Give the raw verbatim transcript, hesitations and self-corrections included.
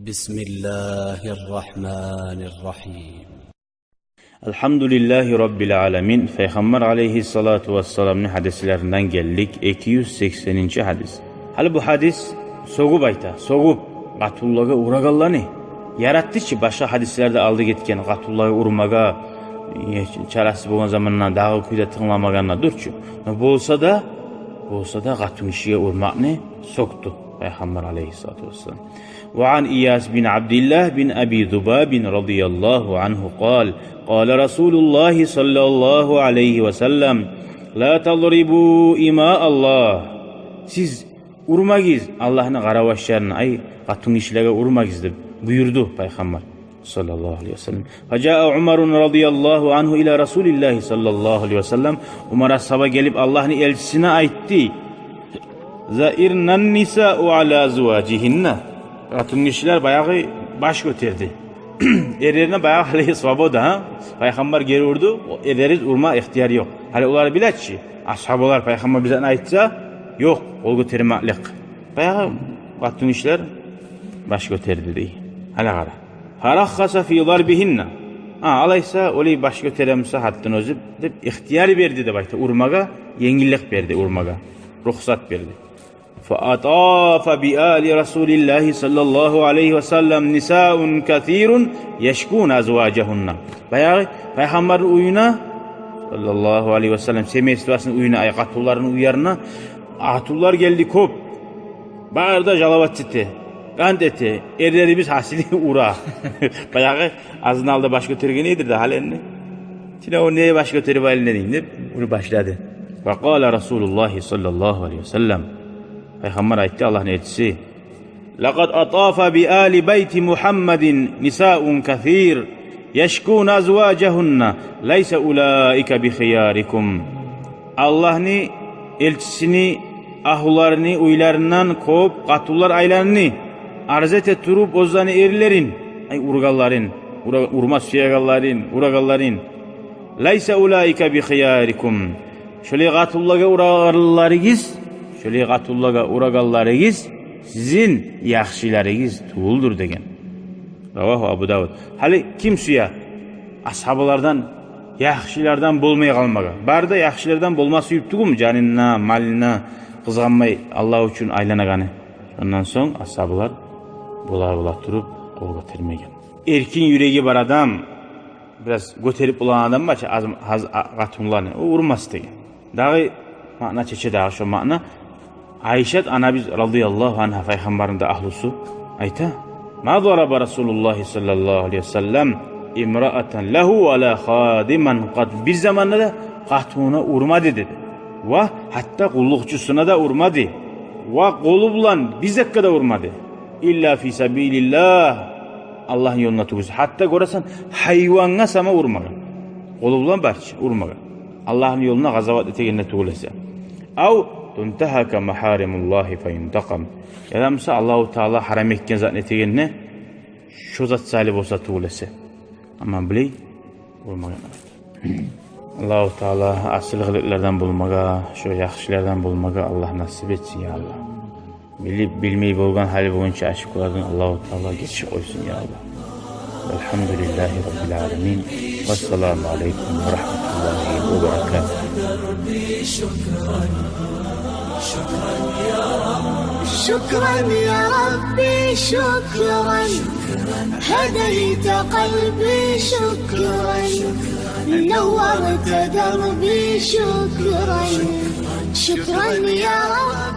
بسم الله الرحمن الرحيم. Алгьамдулиллагьи раббил аламин. Пайхаммар алайгьиссалату вассаламны гьадислеринден гелдик, эки юз сексенинчи гьадис. Гьали бу гьадис сёгюп айта, сёгюп, къатунлагъа урагъанланы яратды чы, башгъа гьадислерде алды гетген къатунлагъа урмагъа, э, чарасыз болгъан заманда дагъы кюйде тынгламагъанда дюр чю. Но болса да, болса да къатун гишиге урмакъны сёкдю Пайхаммар алайгьиссалату вассалам. وعن إياس بن عبد الله بن أبي ذباب رضي الله عنه قال: قال رسول الله صلى الله عليه وسلم: لا تضربوا إماء الله. Сиз урмагъыз Аллагьны къаравашларын, ай, къатун гишилеге урмагъыз деп буюрду Пайхаммар саллаллагьу алайгьи васаллам. فجاء عمر رضي الله عنه إلى رسول الله صلى الله عليه وسلم. Умар асгьаба гелип Аллагьны элчисине айтды: زئرن النساء على أزواجهن. Къатун гишилер баягъы баш гётерди. Эрлерине баягъы гьали свобода, гьа? Пайхаммар гери урду, о эрлериз урма ихтияр ёкъ. Гьали олар биле чи, асгьабалар, Пайхаммар бир затны айтса, ёкъ къол гётермеклик. Баягъы къатун гишилер баш гётерди дей. Гьали къара. فرخص في ضربهن. А, алайса, олай баш гётере буса гьатдан оьзю деп ихтияр берди деп айта. Урмагъа енгиллик берди, урмагъа рухсат берди. فأطاف بآل رسول الله صلى الله عليه وسلم نساء كثير يشكون أزواجهن. Баягъы Пайхаммарны уьюне, саллаллагьу алайгьи васаллам, семействосуну уьюне, ай, къатунларыны уьйлерине къатунлар гелди кёп. Бары да жаловаться эте, къант эте, эрлерибиз гьасили ура. Баягъы азын алда баш гётерген эди де, гьали энни. Тиле о не баш гётерип айланайым деп, ура башлады. وقال رسول الله صلى الله عليه وسلم. Пайхаммар айтды, Аллагьны элчиси: لقد أطاف بآل بيت محمد نساء كثير يشكون أزواجهن، ليس أولئك بخياركم. Аллагьны элчисини агьлюлерини уьйлеринден кёп къатунлар айланды, арз эте туруп оьзлени эрлерин, ай, ургъанларын, ура-, урма сюегенлерин, урагъанларын. ليس أولئك بخياركم. Шолай къатунлагъа урагъанларыгъыз, шолай къатунлагъа урагъанларыгъыз сизин яхшыларыгъыз тюгюлдюр деген. رواه أبو داود. Гьали ким сюе асгьабалардан, яхшылардан болмай къалмагъа? Бары да яхшылардан болма сююп тюгюлмю, жанына, малына къызгъанмай Аллагь учун айланагъаны? Ондан сонг асгьабалар бола-бола туруп къол гётермеген. Эркин юреги бар адам, бираз гётерип болагъан адам бар чы, аз, аз, а, къатунланы, о урмас деген. Дагъы маъна чече, дагъы шо маъна. Айшат анабыз радияллагьу ангьа, Пайхаммарны да агьлюсю, айта: ما ضرب رسول الله صلى الله عليه وسلم امرأة له ولا خادما قط. Бир заманда да къатунуна урмады деди. Ва гьатта къуллукъчусуна да урмады. Ва къолу булан бир затгъа да урмады. إلا في سبيل الله. Аллагьны ёлунда тюгюл эсе. Гьатта гёресен, гьайвангъа сама урмагъан. Къолу булан барчы урмагъан. Аллагьны ёлунда къазават этегенде тюгюл эсе. أو تنتهك محارم الله فينتقم. Яда буса Аллагьу Таала гьарам этген затны этегенде, шо зат саялы болса тюгюл эсе. Амма булай урмагъан. Аллагьу Таала асил къылыкълардан болмагъа, шо яхшылардан болмагъа Аллагь насип этсин, я Аллагь. Билип, билмей болгъан гьали болгъунча ошибкалардан Аллагьу Таала гечип къойсун, я Аллагь. والحمد لله رب العالمين. والسلام عليكم ورحمة الله وبركاته. شكرا يا ربي، شكرا. هديت قلبي، شكرا. نورت دربي، شكرا. شكرا يا رب.